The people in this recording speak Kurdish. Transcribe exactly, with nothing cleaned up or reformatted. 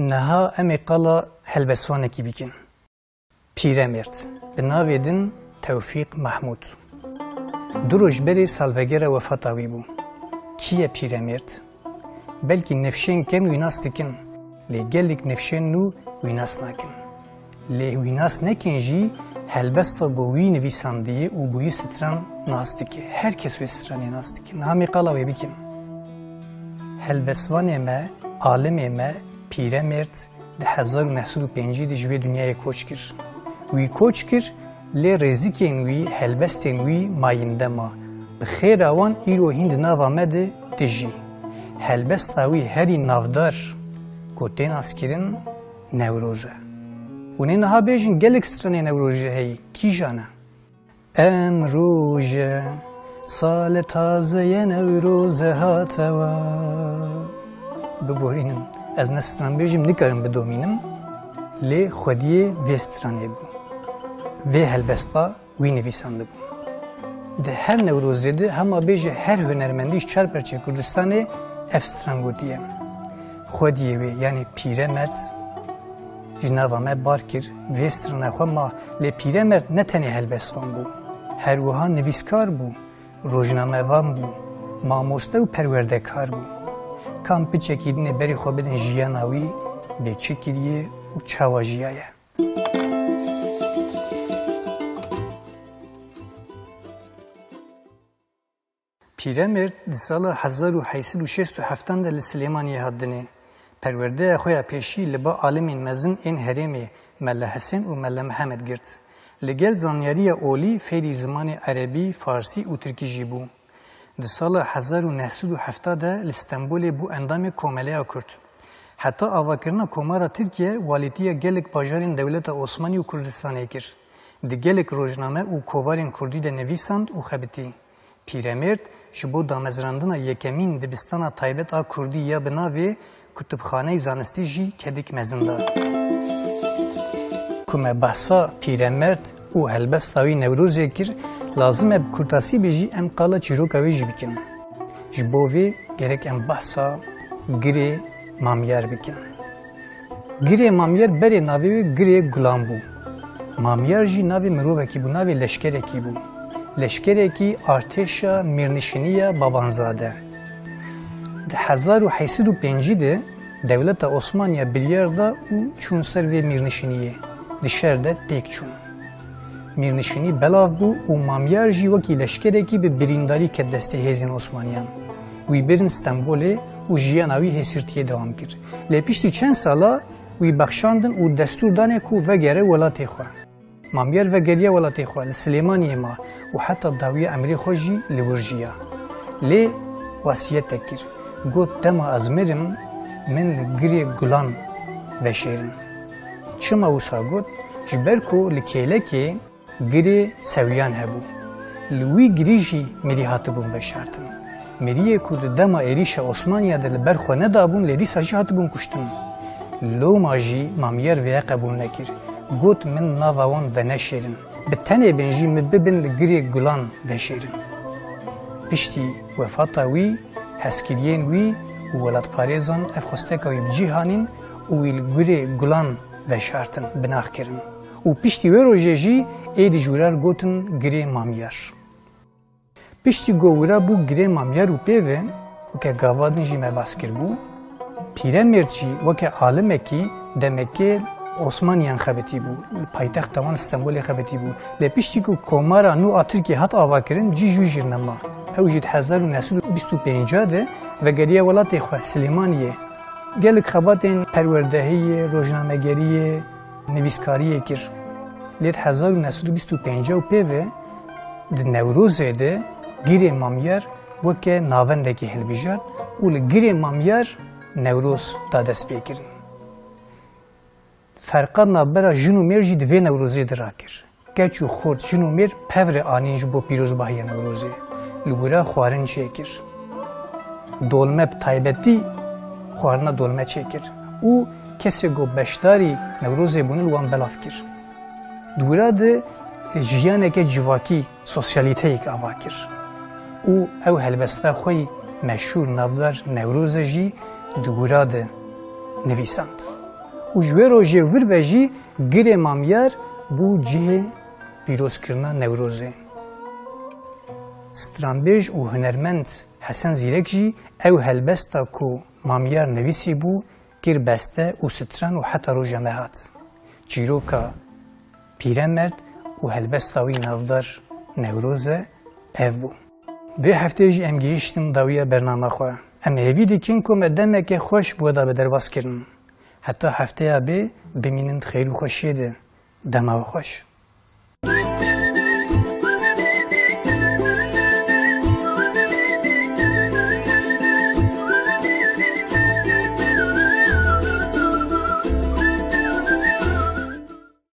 Niha em ê qala helbestvanekî bikin. Pîremêrd, bi navê din Tewfîq Mehmûd. Du roj berê salvegera wefata wî bû. Kî ye Pîremêrd? Belkî nifşên kêm wî nas dikin, lê gelek nifşên nû wî nas nakin. Lê wî nas nekin jî, helbesta ku wî nivîsandiye û bûyî stran nas dike. Her kes wê stranê nas dike. Niha em ê qala wê bikin. Helbestvanê me, alimê me, Pîremêrd di hezar û neh sed û pêncî de ji vê dinyayê koç kir. Wî koç kir, lê rêzikên wî, helbestên wî mayînde ma. Bi xêra wan îro hîn di nava me de dijî. Helbesta wî herî navdar ku tê naskirin Newroz e. Hûn ê niha bêjin gelek stranê Newrozê heyî, kîjan e? Em roj e, sale tazeye Newroze hatewa. Biborînin, ez ne stranbêjim nikarim bidomînim, lê xwediyê vê stranê bû. Vê helbesta wî nivîsandibû. Di her Newrozê de hema bêje her hunermendî ji çar perçê Kurdistanê ev stran gotiye. Xwediyê wê, yanî Pîremerd, ji nava me bar kir, vê strana xwe ma. Lê Pîremerd ne tenê helbestvan bû, her wiha nivîskar bû, rojnamevan bû, mamoste û perwerdekar bû. Kam piçekî din ê berê xwe bidin jiyana wî, bê çi kiriye û çawa jiyaye. Pîremêrd di sala hezar û heyt sed û şêst û heft de li Silêmaniyê hat dinê. Perwerdeya xwe ya pêşî li ba alimên mezin ên herêmê Mele Hisên û Mele Mihemed girt. Li gel zanyariya olî fêrî zimanê erebî, farsî û tirkî jî bû. Di sala hezar û neh sed û hefta de li Stenbolê bû endamê Komeleya Kurd. Heta avakirina Komara Tirkiye, walîtiya gelek bajarên dewleta Osmanî û Kurdistanê kir. Di gelek rojname û kovarên kurdî de nivîsand û xebitî. Pîremêrd ji bo damezrandina yekemîn dibistana taybet a kurdî ya bi navê Kutubxaneyê Zanistî jî kedek mezin da. Ku me behsa Pîremêrd û helbesta wî Newrozê kir, lazim e bi kurtasî be jî em qala çîroka wê jî bikin. Ji bo vê gerek em behsa Girê Mamyar bikin. Girê Mamyar berê navê wê Girê Gulan bû. Mamyar jî navê mirovekî bû, navê leşkerekî bû. Leşkerekî artêşa Mîrnişînî ya Babanzade. Di hezar û heyt sed û pêncî de dewleta Osmaniya biryar da û çûn ser vê mîrnişîniyê. Di şer de têk çûn. Mîrnişînî belav bû û Mamyar jî wekî leşkerekî bi birîndarî ket destê hêzên Osmaniyan. Wî birin Stenbolê û jiyana wî hêsirtiyê dewam kir. Lê piştî çend sala wî bexşandin û destûr danê ku vegere welatê xwe. Mamyar vegeriya welatê xwe, li Silêmaniyê ma û heta dawiya emrê xwe jî li wir jiya. Lê wesiyetek kir. Got, dema ez mirim, min li Girê Gulan veşêrin. Çima wisa got? Ji ber ku li Kêlekê Girê Sewiyan hebû. Li wî girî jî mirî hatibûn veşartin. Miriyê ku di dema êrîşa Osmaniya de li ber xwe nedabûn, lê dîsa jî hatibûn kuştin. Loma jî Mamyar vêya qebûl nekir. Got, min nava wan veneşêrin. Bi tenê bên jî min bibin li Girê Gulan veşêrin. Piştî wefata wî, hezkiriyên wî û welatparêzan ev xwesteka wî bi cih anîn û wî li Girê Gulan veşartin, binax kirin. Û piştî wê rojê jî êdî ji wirar gotin Girê Mamyar. Piştî ku wira bû Girê Mamyar û pê ve, weke gava din jî me behs kiribû, Pîremêrd jî weke alimekî demekê Osmaniyan xebitî bû, li paytexta wan Stenbolê xebitî bû. Lê piştî ku Komara nû a Tirkiyê hat avakirin, cî jû jî nema. Ew jî di hezar û neh sed û bîst û pênc de vegeriya welatê xwe Silêmaniyê. Gelek xebatên perwerdehiyê, rojnamegeriyê, nivîskariyê kir. Lê di hezar û neh sed û bîst û pênc û pê ve di Newrozê de Girê Mamyar weke navendekê hilbijart û li Girê Mamyar Newroz da destpêkirin. Ferqa navbera jin û mêr jî di vê Newrozê de rakir. Keç û xort, jin û mêr pev re anîn ji bo pîrozbahiya Newrozê. Li wira xwarin çêkir. Dolme bi taybetî xwarina dolme çêkir û kesê ku beşdarî Newrozê bûne li wan belav kir. Di wira de jiyaneke civakî, sosyalîteyek ava kir û ew helbesta xwe yî meşhûr, navdar Newroze jî di wira de nivîsand. Û ji wê rojê vir ve jî Girê Mamyar bû cihê pîrozkirina Newrozê. Stranbêj û hunermend Hesen Zîrek jî ew helbesta ku Mamyar nivîsîbû, kir beste û stran û heta roja me hat. Çîroka Pîremerd û helbesta wî navdar Newroz e, ev bû. Vê hefteyê jî em gihîştin dawiya bernama xwe. Em hêvî dikin ku me demeke xweş bi we de bi derbas kirin. Heta hefteya bê bimînin di xêr û xweşiyê de. Dema we xweş.